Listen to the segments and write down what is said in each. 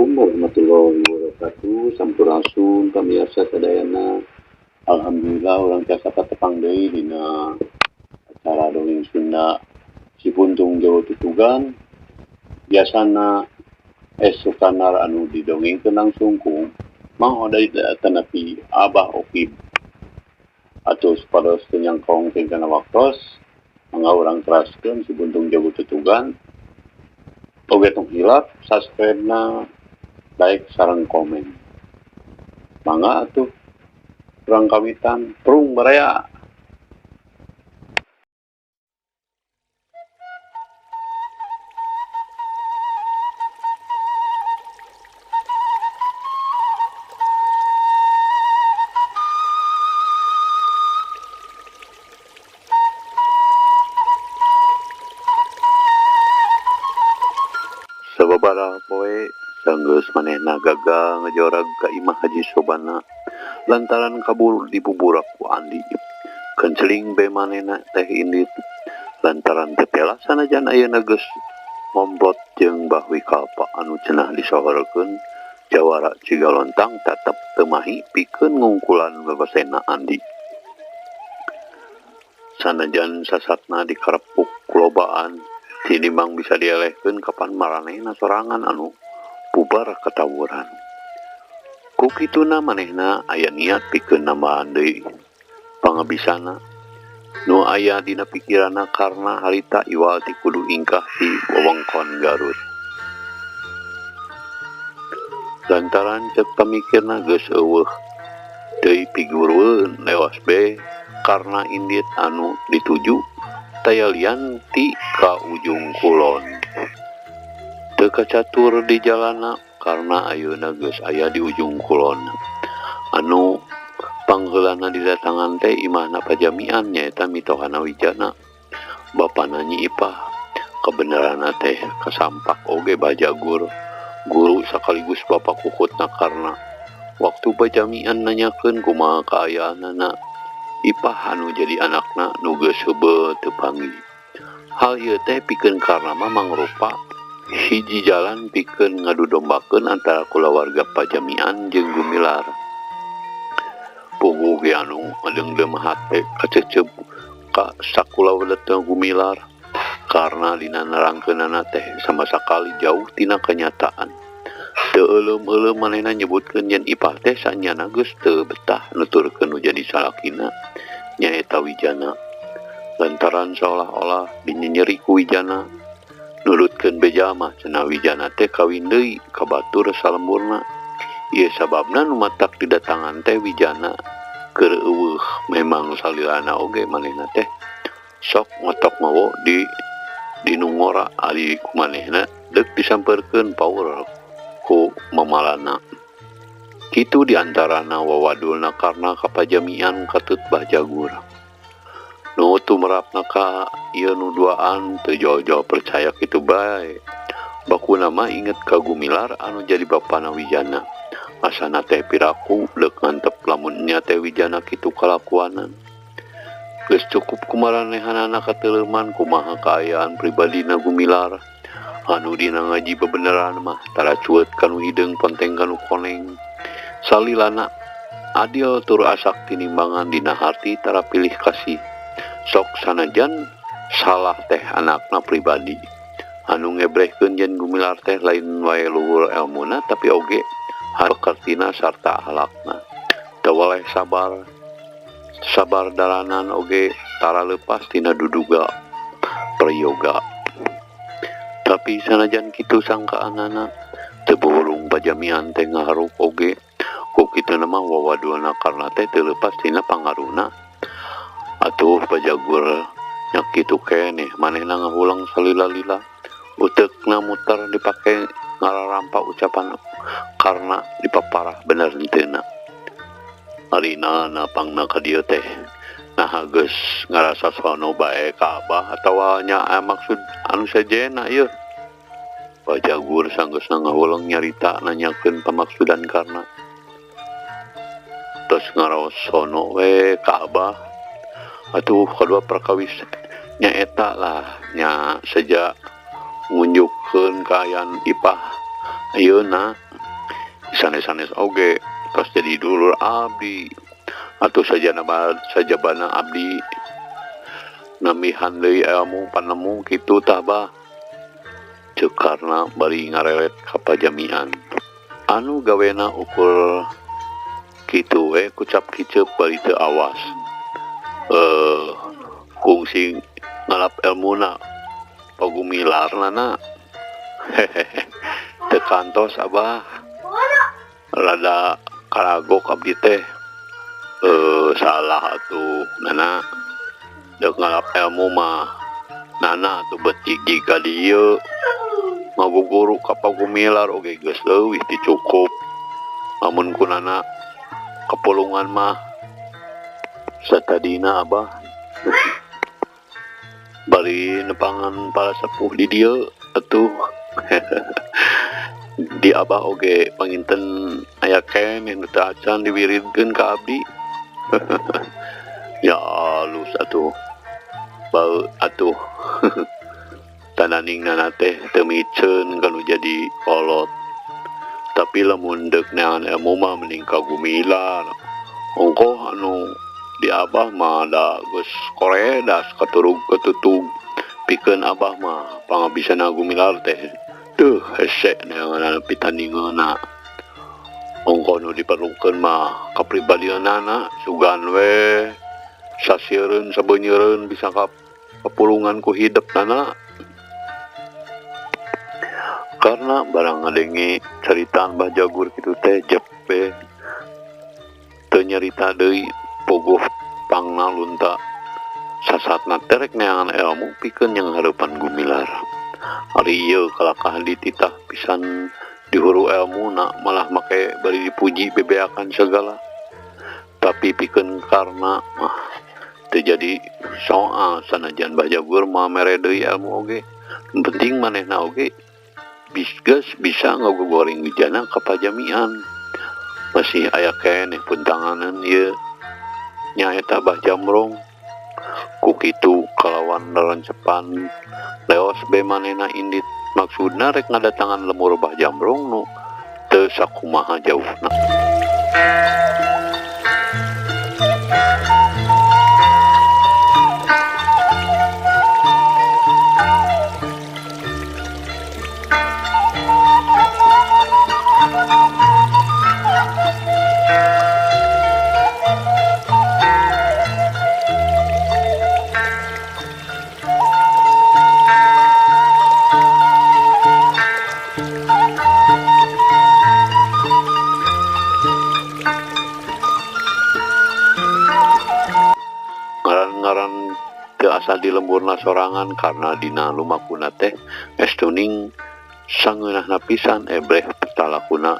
Assalamualaikum warahmatullahi wabarakatuh. Sampurasun pamiarsa sadayana. Alhamdulillah urang tiasa patepang deui dina acara dongeng Sunda Cibuntung Jawa Tutugan. Biasana esukanar anu didongengkeun langsung ku Mang Oday tanapi Abah Okib. Atuh supados teu nyangkong tingkana waktos, mangga urang teraskeun Cibuntung Jawa Tutugan. Oge tong hilap subscribe-na, like sareng komen. Mangga atuh urang kawitan prung baraya. Sababaraha poe sanggeus manehna gagal ngajorag ka imah Haji Sobana lantaran kabur dibuburak ku Andi. Kenceling be manehna teh indit lantaran teu tela sanajan ayeuna geus ngomplot jeung Bah Wikalpa anu cenah disohorkeun jawara Cigalontang tetep teu mahi pikeun ngungkulan babasena Andi. Sanajan sasatna dikarepuk kulobaan tinimbang bisa dielehkeun kapan maranehna sorangan anu bubar katawuran. Ku kituna manehna aya niat pikeun nambahan deui pangabisana nu aya dina pikiranna karna harita iwal ti kudu ingkah ti wewengkon Garut. Lantaran cek pamikirna geus eueuh deui pigurueun lewas be karna indit anu dituju taya lian ti ka ujung kulon. Teu kacatur di jalana karna ayeuna geus aya di ujung kulon. Anu pangheulana didatangan teh imahna pajamian nyaeta mitohana Wijana. Bapana Nyi Ipah. Kabeneranna teh kasampak oge Bajagur guru sakaligus bapa kukutna karna waktu pajamian nanyakeun kumaha kaayaanana. Ipah anu jadi anakna nu geus heubeul teu panggih. Hal ieu teh pikeun karna mah mangrupa hiji jalan pikeun ngadudombakeun antara kulawarga pajamian jeung Gumilar. Puguh ge anu ngadeungdeum hate kacecep ka sakulawarga Gumilar karna dina nerangkeunana teh sama sakali jauh tina kenyataan. Teu euleum-euleum manehna nyebutkeun yen Ipah teh sanyana geus teu betah nuturkeun nu jadi salakina nyaeta Wijana. Lantaran seolah-olah dinyenyeri ku Wijana, nurutkeun beja mah cenah Wijana teh kawin deui ka batur salemburna. Ieu sababna nu matak didatangan teh Wijana keur eueuh memang salilana oge manehna teh sok ngotok mawo di dinungora ari ku manehna deuk disampeurkeun paur ku mamalana. Kitu diantarana wawadulna karna kapajamian katut Bajagur. Nu tumerapna ka ieu nu duaan teu jauh-jauh percaya kitu bae. Bakuna mah inget ka Gumilar anu jadi bapana Wijana. Asana teh piraku deuk ngantep lamun nya teh Wijana kitu kalakuanan. Geus cukup kumaranehanana kateuleman kumaha kaayaan pribadina Gumilar. Anu dina ngaji bebeneran mah tara cuet kanu hideung ponteng kanu koneng. Salilana adil tur asak tinimbangan dina harti tara pilih kasih. Sok sanajan salah teh anakna pribadi. Anu ngebrehkeun yen Gumilar teh lain wae luhur elmuna tapi oge hakertina sarta akhlakna. Teu waleh sabar sabar daranan oge tara leupas tina duduga prayoga. Tapi sanajan kitu sangkaanana teu burung pajamian teh ngaharuk oge ku kituna mah wawadulna karna teh teu leupas tina pangaruhna. Atuh Bajagur nya kitu keneh manehna ngahulang salila-lila uteukna muter dipake ngararampa ucapan karna dipaparah bener henteuna. Arina napangna ka dieu teh nah geus ngarasa sono bae ka Abah atawa nya maksud anu sejenna ieu. Bajagur sanggeusna ngahuleng nyarita nanyakeun pamaksudan karna. Tos ngaraos sono we ka Abah. Atuh kadua perkawis nyaeta lah nya seja ngunjukkeun kaayaan Ipah ayeuna. Sanes-sanes oge tos jadi dulur abdi atuh sajana sajabana abdi nambihan deui ilmu panemu kitu tah Bah. Ceuk Karna bari ngarelet ka pajamian. Anu gawena ukur kitu we kucap kiceup bari teu awas. Kungsi ngalap elmuna pagumilarna hehehe teu kantos Abah rada karagok abdi teh salah atuh Nana deuk ngalap elmu mah Nana atuh bet gigih ka dieu ngaguguru ka pagumilar oge geus leuwih ti cukup amun ku Nana kapulungan mah satadina Abah bari nepangan para sepuh di dieu atuh di Abah oge panginten aya keneh nu teu acan diwiridkeun ka abdi. Ya alus atuh bau atuh tananing Nana teh teu miceun kanu jadi kolot. Tapi lamun deuk neangan ilmu mah mending ka Gumilar. Ongkoh anu di Abah mah da geus koredas katurug katutug pikeun Abah mah pangabisana Gumilar teh teuh hese neangan pitandinganna. Ongkoh nu diperlukeun mah kapribadianana sugan we sasiereun sabeunyereun bisa kapulungan ku hidep Nana. Karena barang ngadenge caritaan Bah Jagur kitu teh jepe teu nyarita deui pogoh pangna lunta sasatna terek neangan ilmu pikeun nyanghareupan Gumilar. Ari ieu kalakah dititah pisan dihuru elmuna malah make bari dipuji bebeakan segala. Tapi pikeun Karna mah teu jadi soal sanajan Bah Jagur mah mere deui ilmu oge. Penting manehna oge geus bisa ngagogoreng wijana ka pajamian. Masih aya keneh puntanganan ieu nyaeta Bah Jamrong. Ku kitu kalawan rencepan leos be manehna indit maksudna rek ngadatangan lemur Bah Jamrong nu teu sakumaha jauhna. Ngaran teu asa di lemburna sorangan karena dina lumakuna teh estuning sangeunahna pisan ebreh talakuna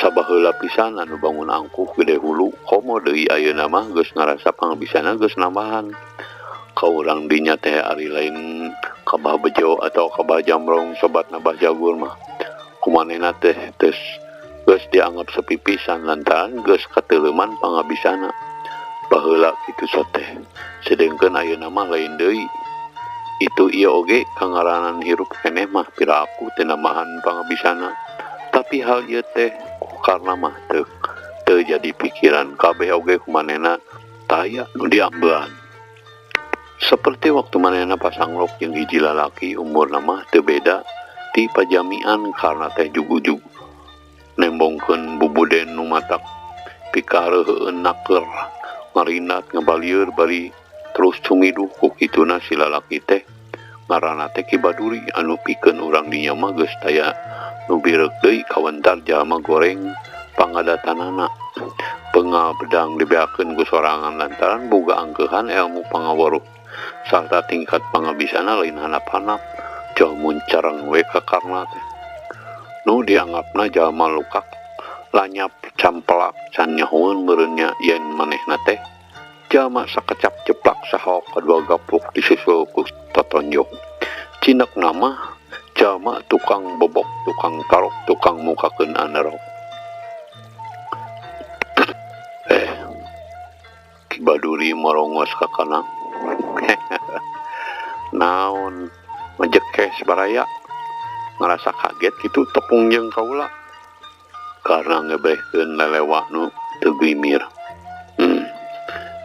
sabaheula pisan anu bangun angkuh gede hulu komo deui ayeuna mah geus ngarasa pangabisana geus nambahan. Ka urang dinya teh ari lain ka Bah Bejo atau ka Bah Jamrong sobatna Bah Jagur mah kumanehna teh geus dianggap sepi pisan lantaran geus kateuleman pangabisana. Baheula kitu soteh sedengkeun ayeuna mah lain deui. Itu ieu oge kangaranan hirup keneh mah piraku teu nambahan pangabisana. Tapi hal ieu teh karena mah teu jadi pikiran kabeh oge kumanehna taya nu diambean. Seperti waktu manehna pasanglok jeung hiji lalaki umurna mah teu beda ti pajamian karena teh jugujug nembongkeun bubuden nu matak pikareuheun naker ngarinat ngabalieur bari terus cumiduh ku kituna si lalaki teh ngaranna teh Ki Baduri anu pikeun urang dinya mah geus taya nu bireuk deui kawentar jalma goreng pangadatanana. Pengal bedang dibeakeun ku sorangan lantaran boga angkeuhan ilmu pangaweruh sarta tingkat pangabisana lain hanap-hanap jauh muncareng we ka Karna teh. Nu dianggapna jalma lukak lanyap campelak can nyahoeun meureun nya yen manehna teh jalma sakecap jeplak sahok kadua gapluk disusul ku totonjok. Cinekna mah jalma tukang bobok, tukang tarok, tukang mukakeun anerok. Ki Baduri morongos ka kana. Naon ngejekes baraya ngerasa kaget gitu tepung jeung kaula. Karna ngebrehkeun lelewa nu teu gimir.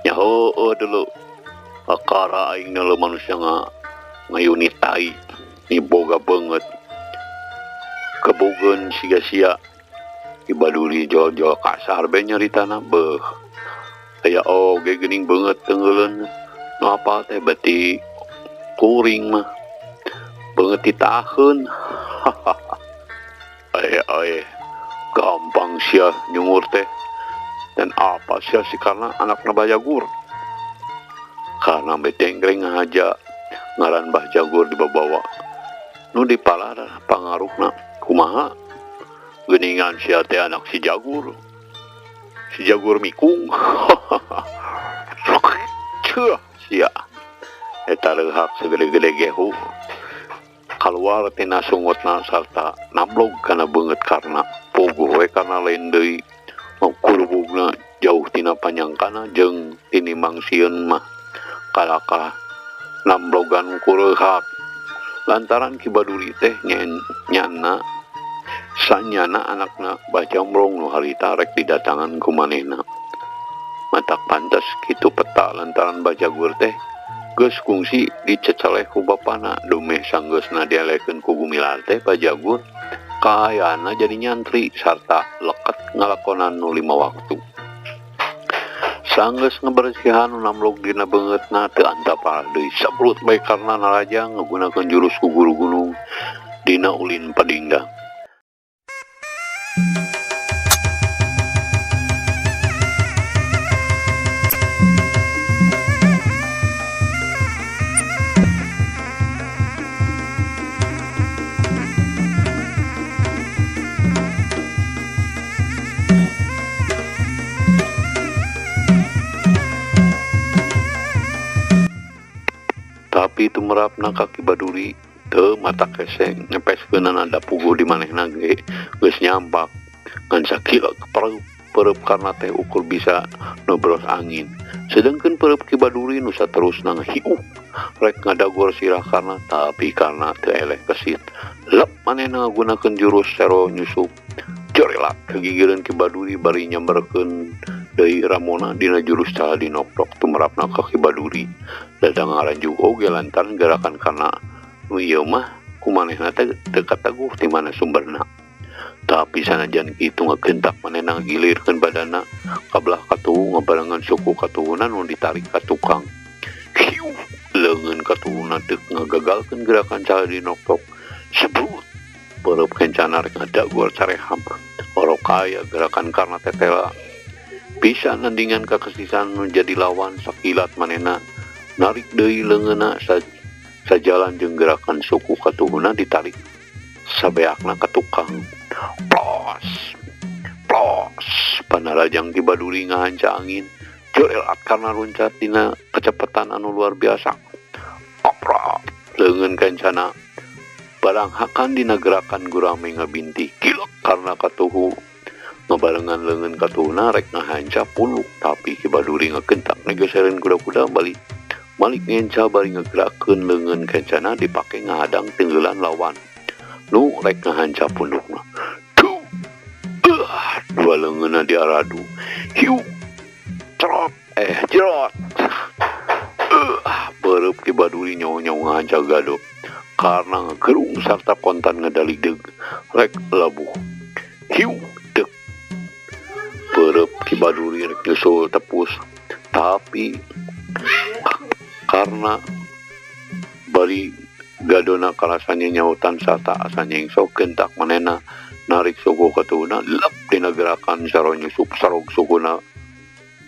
Nya heueuh dulu. Kakara aing neuleuh manusia ngayuni tai niboga beungeut. Kebogeun siga sia. Ki Baduri jol-jol kasar be nyaritana beuh. Aya oge geuning beungeut teungeuleun. Nu apal teh beti kuring mah. Beungeut ditaheun. Ae gampang sia nyungur teh. Dan apa sia si karena anakna Bajagur. Karena betengreng ngahaja ngaran Bah Jagur dibabawa. Nu dipalar pangaruhna kumaha? Geuningan sia teh anak si Jagur. Si Jagur mikung. Ceuh sia. Eta reuhak segede-gede gehu. Kaluar tina sungutna sarta nablog kana beungeut karna. Puguh we karna lain deui. Kurubugna jauh tina panyangkana jeung tinimbang sieun mah. Kalakah namblogan ku reuhak. Lantaran Ki Baduri teh nyana sanyana anakna Bah Jambrong nu harita rek didatangan ku manehna. Matak pantes kitu peta lantaran Bah Jagur teh geus kungsi diceceleh ku bapana dumeh sanggeusna dielekeun ku Gumilar teh Bah Jagur kaayana jadi nyantri sarta leket ngalakonan nu 5 waktu. Sanggeus ngebersihan nu namlog dina beungeutna teu antapar deui sabrut bae karna narajang ngagunakeun jurus ku guru gunung dina ulin padingdang. Tapi tumerapna ka Ki Baduri teu mata kese ngepeskeunana da puguh di manehna ge geus nyampak ngan sakila pereup karna teh ukur bisa nobros angin. Sedengkeun pereup Ki Baduri nu saterusna ngahiup rek ngadagor sirah karna tapi karna teu eleh kesit. Lep manehna ngagunakeun jurus sero nyusup. Jorelak kegigireun Ki Baduri bari nyamberkeun deui ramona dina jurus saha dinoktok tumerapna ka Ki Baduri. Dadang ngaranjug oge lantaran gerakan karna nu ieu mah kumanehna teh teu kataguh ti mana sumberna. Tapi sanajan kitu ngagentak manehna ngagilirkeun badanna kabelah katuhu ngabarengan suku katuhuna nu ditarik ka tukang. Hiu leungeun katuhuna teu ngagagalkeun gerakan saha dinoktok. Sebut pereup kencana rek ngadagor careham. Orokaya gerakan karna tetela bisa nandingan kakesisan nu jadi lawan sakilat manehna narik deui leungeunna sajalan jeung gerakan suku katuhuna ditarik sabeakna ka tukang. Plos plos panarajang Ki Baduri ngahanca angin jorelat karna runcat dina kecepatan anu luar biasa. Koprok leungeun kancana baranghakan dina gerakan gurame ngabinti kilek karna katuhu ngabarengan leungeun katuhuna rek ngahanca puluk tapi Ki Baduri ngagentak ngegesereun kuda-kuda balik malik ngenca bari ngegerakeun leungeun kancana dipake ngahadang tinggelan lawan nu rek ngahanca pundukna. Duh, dua leungeunna diaradu. Hiu cerot jerot. Pereup Ki Baduri nyawa-nyawa ngahanca gado karna ngagerung sarta kontan ngadaligdeg rek labuh. Hiu dek. Pereup Ki Baduri rek nyusul tepus tapi karena bari gadona karasanya nyautan sarta asa nyengso gentak manehna narik suku katuhuna lep dina gerakan saro nyusup sarog sukuna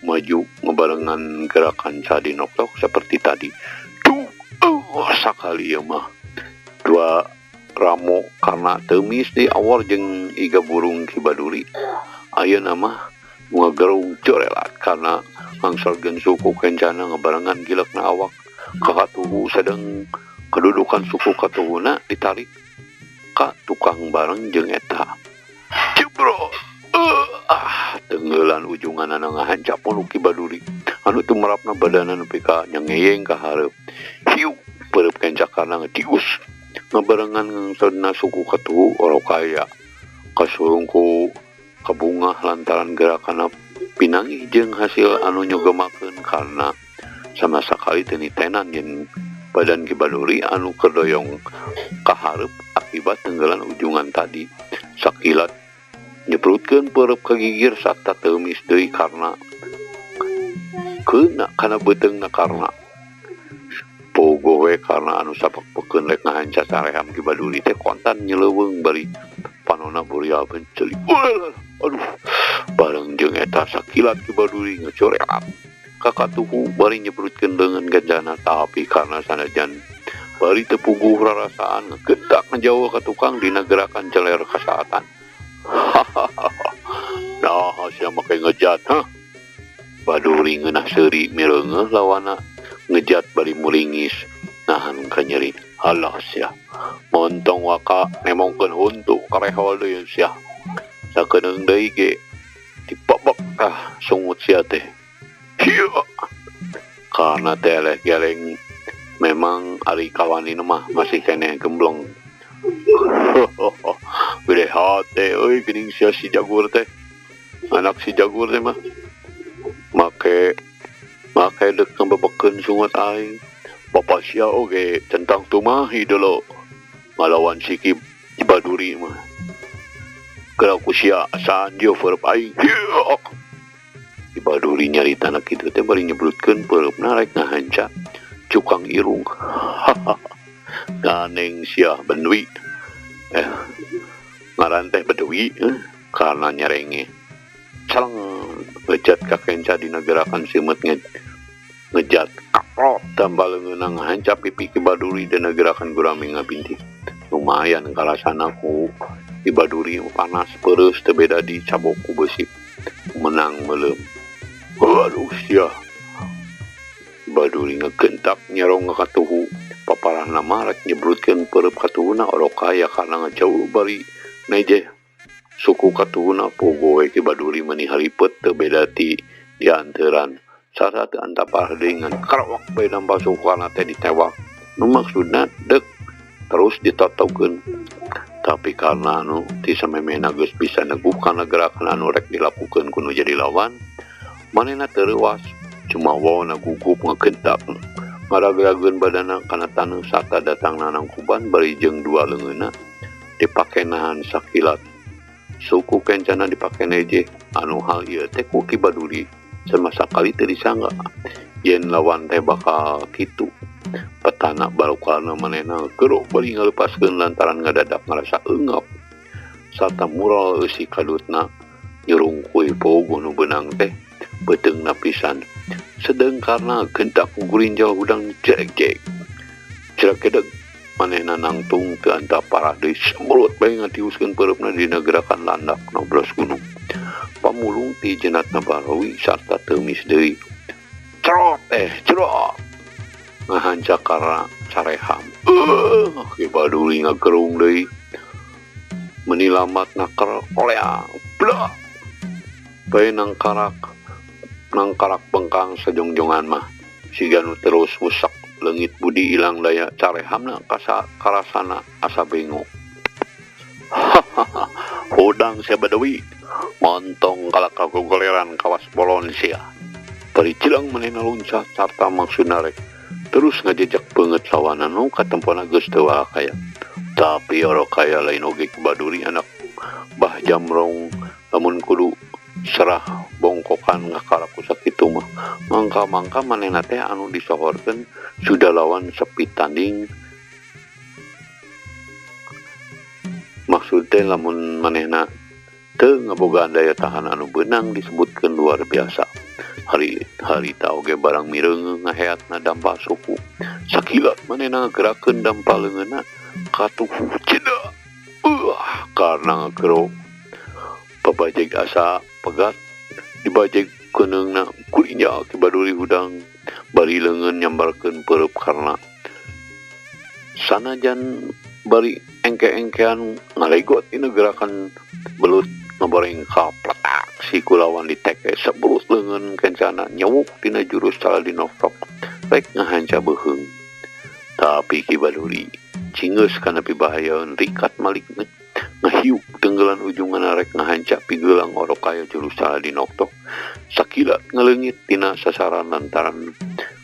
maju ngebarengan gerakan sadinoktok seperti tadi. Duh, sakali ieu mah dua ramo karena teumis di awor jeung iga burung Ki Baduri. Ayeuna mah ngagerung jorelat karena ngangsorkeun suku kencana ngebarengan gilekna awak kakatuhu sedang kedudukan suku katuhuna ditarik ka tukang bareng jeung eta. Jebrot. Tenggelan ujunganana ngahancap pun Ki Baduri anu tumerapna badanna nepi ka nyangeyeng ka hareup. Hiu pereup kenca karna ngedius ngabarengan ngangsorna suku katuhu orokaya kasurung ku Kabungah lantaran gerakanna pinanggih jeung hasil anu nyogemakeun karna sama sakali teu nitenan yen badan Ki Baduri anu kerdoyong kahareup akibat tenggelan ujungan tadi. Sakilat nyebrutkeun peureub ka gigir sarta teumis deui karna keuna kana beuteungna karna pogo we karna anu sapek-pekeun rek ngahanca sareham Ki Baduri teh kontan nyeleuweung bari panona burial benceuli. Aduh, bareng jeung eta sakilat Ki Baduri ngecoreat ka katuhu bari nyebrutkeun leungeun ganjana, tapi karna sanajan bari teu puguh rarasaan ngegedak ngajauh ka tukang dina gerakan celer kasaatan. Nah, sia make ngejat, hah? Baduri ngeunah seuri mireungeuh lawana ngejat bari muringis nahan kanyeri. Halah sia, montong waka nemongkeun huntu karehol deui sia. Sakedeung deui ge dipobok ah sungut sia teh. Hieu. Karna teh geleng memang ari kawanina mah masih keneh gemblong. Gede hate euy geuning sia si Jagur teh. Anak si Jagur teh mah make dek ngebebekeun sungut aing. Bapa sia oge centang tumahi dulu ngalawan si Ki Baduri mah. Geura ku sia asaan jeung peureub aing. Ki Baduri nyaritana kitu teh bari nyebrutkeun peureubna rek ngahanca cukang irung. Ganeng sia Benwi. Ngaran teh Bedewi karena nyerenge. Caleng ngejat ka kenca dina gerakan simeut ngejat kaprot tambah leungeunna ngahanca pipi Ki Baduri dina gerakan gurame ngabinti. Lumayan karasana ku Ki Baduri panas peureus teu beda di cabok ku beusi. Menang meuleum. Aduh sia. Baduri ngegentak nyerong ka katuhu. Paparahna mah rek nyebrutkeun peureub katuhuna orok kaya karna ngajauh bari neje suku katuhuna pogo we Ki Baduri meuni haripet teu beda ti dianteran. Sarta teu antapar deui ngan karawak bae nambah sukana teh ditewak. Nu maksudna dek terus ditotokeun. Tapi karena anu ti samemehna geus bisa neguh kana gerakan anu rek dilakukeun ku nu jadi lawan, manehna teu reuas, cuma wona gugup ngegentak. Ngaragrageun badana kana taneuh sarta datangna nangkuban bari jeung dua leungeunna dipake nahan sakilat. Suku kencana dipake neje anu hal ieu teh ku Ki Baduri sama sakali teu disangka yen lawan teh bakal kitu. Petana barukalna manehna gerok bari ngalepaskeun lantaran ngadadak ngarasa eungap sarta mural eusi kadutna nyurungkuy pogo nu beunang teh beuteungna pisan. Sedeng karna gentak gurinjal hudang jerek-jerek jerekedeg manehna nangtung teu antapara deui sembrut bae ngatiuskeun peureupna dina gerakan landak nobros gunung. Pamulung ti jenatna barawi sarta teumis deui. Cerot cerot ngahanca karna careham. Ki Baduri ngagerung deui meuni lamat naker olea blah bae nangkarak bengkang sajongjongan mah siga nu terus musak leungit budi ilang daya carehamna karasana asa bengok. Hudang sia Badawi montong kalaka gogoleran kawas bolon sia. Bari cilang manehna luncat sarta maksudna rek terus ngajejak beungeut lawan anu katempona geus teu kaya. Tapi orok kaya lain oge Ki Baduri anak Bah Jamrong lamun kudu serah bongkokan ngakara ku sakitu mah. Mangka-mangka manehna teh anu disohorkeun sudah lawan sepi tanding. Maksud teh lamun manehna teu ngabogaan daya tahan anu beunang disebutkeun luar biasa. Hari-hari oge barang mireungeung ngaheatna dampa suku. Sakilat manehna ngagerakeun dampa leungeunna katuhu ceda. Karna ngagero babajeg asa pegat dibajeg keuneungna kurinya Ki Baduri hudang bari leungeun nyambarkeun peureub karna sanajan bari engke-engkean ngalegot dina gerakan belut ngaboreng kapletak si kulawan diteke sebelut leungeun kencana nyewuk dina jurus saladinofrok rek ngahanca beuheung. Tapi Ki Baduri cingeus kana pibahayaeun rikat malik Ngahiuk tenggelan ujungan rek ngahanca pigelang orok kaya jurus salah dinoktok sakilat ngeleungit tina sasaran lantaran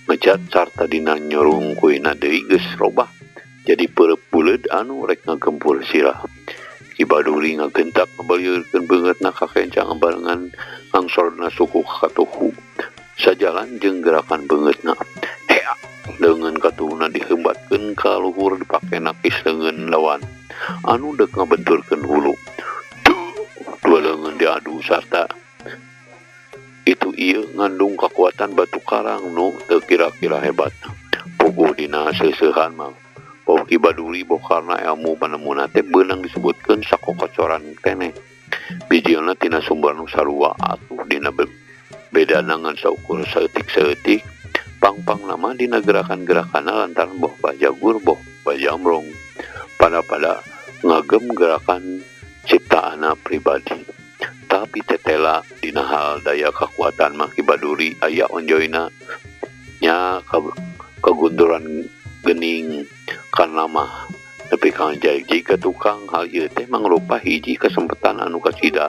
ngejat sarta dina nyorungkuina deui geus robah jadi peureub buleud anu rek ngagempur sirah. Ki Baduri ngagentak ngabaliurkeun beungeutna ka kenca ngabarengan ngangsorna suku ka katuhu sajalan jeung gerakan beungeutna. Hea leungeun katuhuna dihembatkeun ka luhur dipake nakis leungeun lawan anu deuk ngabenturkeun hulu. Dua leungeun diadu sarta itu ieu ngandung kakuatan batu karang nu teu kira-kira hebat. Puguh dina seuseuhan mah boh Ki Baduri boh karna ilmu panemuna teh beunang disebutkeun sakokocoran keneh. Bijilna tina sumber nu sarua atuh dina bedana ngan saukur saeutik-saeutik pang-pang nama dina gerakan-gerakanna lantaran boh Bajagur boh Bajamrong pada-pada ngagem gerakan ciptaanna pribadi. Tapi tetela dina hal daya kakuatan mah Ki Baduri aya onjoyna nya kagunduran gening karena mah nepi ka jaji ka tukang hal ieu teh mangrupa hiji kesempatan anu kasida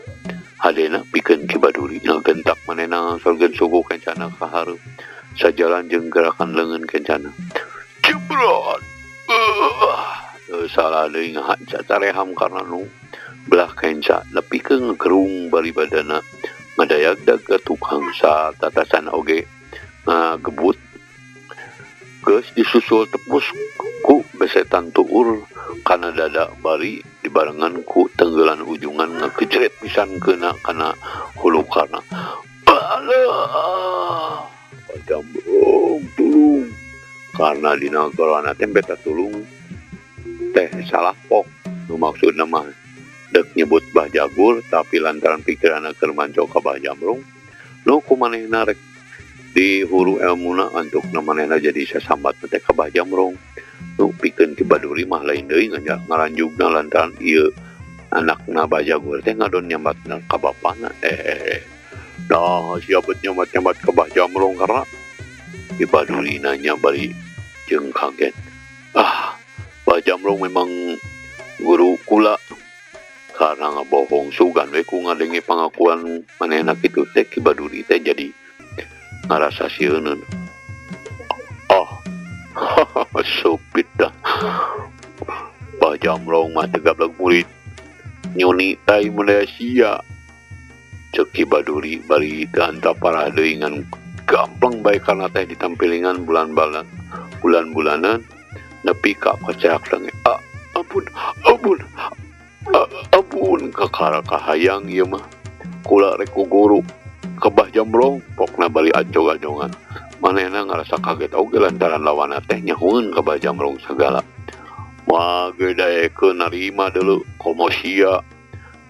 hadena pikeun Ki Baduri ngagentak manehna sorgen suku kencana ka hareup sajalan jeung gerakan leungeun kencana. Jebrot salah deui ngahanca tareham karena nu belah kenca nepi ka ngegerung bari badana ngadayagdag ka tukang satatasan oge ngagebut geus disusul tepus ku besetan tuur kana dada bari dibarengan ku tenggelan ujungan ngakejret pisan kena kana hulu karna. Alah Bajamrong tulung karena dina gorona teh beta tulung teh salah pok nu maksudna mah dek nyebut Bah Jagur tapi lantaran pikiranna keur manco ka Bah Jamrong nu kumanehna rek di huru elmuna antukna manehna jadi sasambat teh ka Bah Jamrong nu pikeun Ki Baduri mah lain deui ngaranjugna lantaran ieu anakna Bah Jagur teh ngadon nyambatna ka bapana. Nah siapa nyambat-nyambat ka Bah Jamrong karena Ki Baduri nanya bari jeung kaget. Ah Bah Jamrong memang guru kula karena ngabohong sugan we ku ngadenge pangakuan manehna kitu teh Ki Baduri teh jadi ngarasa sieuneun. Oh supit dah Bah Jamrong mah teu gablek murid nyuni tai Malaysia ceuk Ki Baduri bari teu antap parah deui ngan gamplang bae karena teh ditampilingan bulan-bulanan nepi ka koceak deunge. Ah, ampun ampun ampun kakara kahayang ieu mah kula rek ku guru ka Bah Jamrong pokna bali acong-acongan manehna ngarasa kaget oge lantaran lawanna teh nyahueun ka Bah Jamrong sagala. Mah ge daekeun narima deuleu komo sia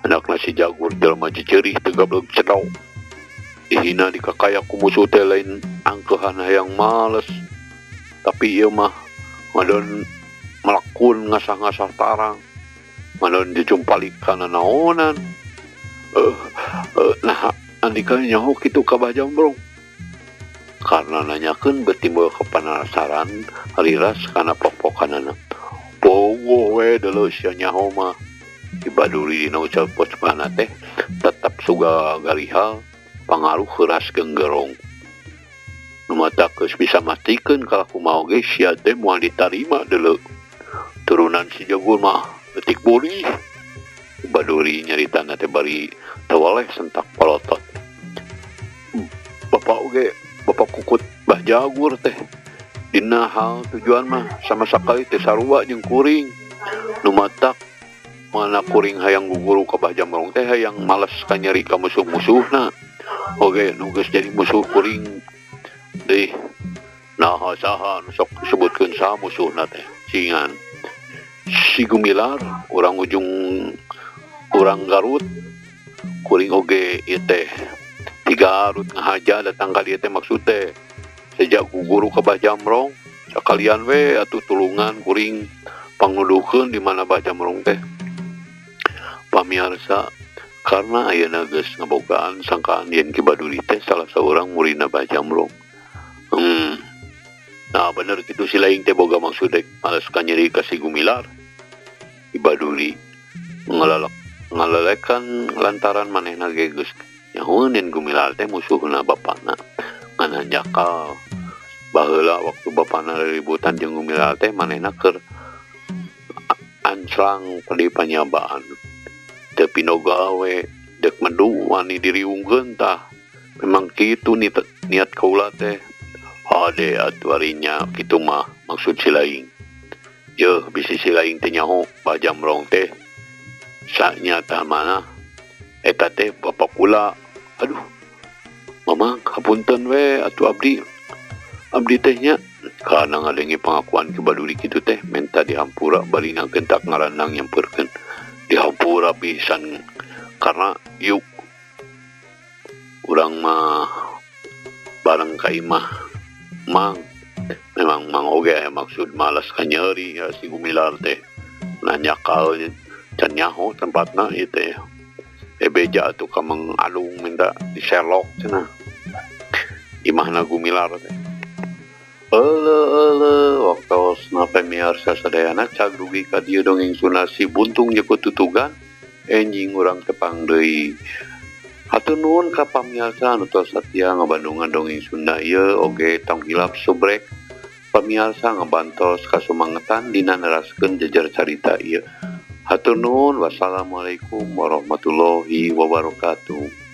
anakna si Jagur jelema ciceurih teu gablek cedok dihina dikakaya ku musuh teh lain angkeuhan hayang males tapi ieu mah ngadon melakun ngasah-ngasah tarang ngadon dijumpalik kana naonan. Nah andika nyaho kitu ka Bah Jamrong karena nanyakeun betimbul kepenasaran riras kana pok-pokanana. Pogo we deuleu sia nyaho mah. Ki Baduri dina ucap pocpana teh tetap suga garihal pangaruh keras genggerong. Nu matak geus bisa mastikeun kalakumaha oge sia teh moal ditarima deuleu. Turunan si Jagur mah leutik bolih. Ki Baduri nyaritana teh bari tawaleh sentak polotot. Bapak oge bapak kukut Bah Jagur teh dina hal tujuan mah sama sakali teh sarua jeung kuring. Nu matak mana kuring hayang guguru ka Bah Jamrong teh hayang males ka nyeri ka musuh-musuhna. Oge nu geus jadi musuh kuring deui. Nah saha nu sok disebutkeun saha musuhna teh cingan si Gumilar urang ujung urang Garut kuring oge ieu teh ti Garut ngahaja datang ka dieu teh maksud teh sejak guguru ka Bah Jamrong sakalian we atuh tulungan kuring panguduhkeun di mana Bah Jamrong teh. Pamiarsa karena ayeuna geus ngabogaan sangkaan yen Ki Baduri teh salah saurang muridna Bah Jamrong. Nah bener kitu si laing teh boga maksud dek males ka nyeri ka si Gumilar. Ki Baduri Ngalelekan lantaran manehna ge geus nyahoeun yen Gumilar teh musuhna bapana. Ngan hanjakal baheula waktu bapana riributan jeung Gumilar teh manehna keur ancrang di panyabaan. Teu pinoga we dek medu wani diriungkeun tah. Memang kitu niat kaula teh. Hade atuh ari nya kitu mah maksud si laing. Yeuh bisi si laing teh nyaho Bah Jamrong teh sanyata mana eta teh bapa kula. Aduh, mamang hapunten we atuh abdi. Abdi teh nya karena ngadenge pengakuan Ki Baduri kitu teh menta dihampura bari ngagentak ngaranang nyampeurkeun. Dihampura pisan karena yuk urang mah bareng ka imah mang memang mang oge aya maksud malas ka nyeri ya si Gumilar teh nanyakal can nyaho tempatna ieu teh. Beja atuh ka Mang Alung minta diserlok cenah imahna Gumilar teh. Euleuh euleuh waktosna pamiarsa sadayana cag dugi ka dieu dongeng Sunda si Buntung jeung tutugan enjing urang tepang deui. Hatur nuhun ka pamiarsa anu tos satia ngabandungan dongeng Sunda ieu oge tong hilap subrek pamiarsa ngabantos kasumangetan dina neraskeun jejer carita ieu. Hatur nuhun, wassalamualaikum warahmatullahi wabarakatuh.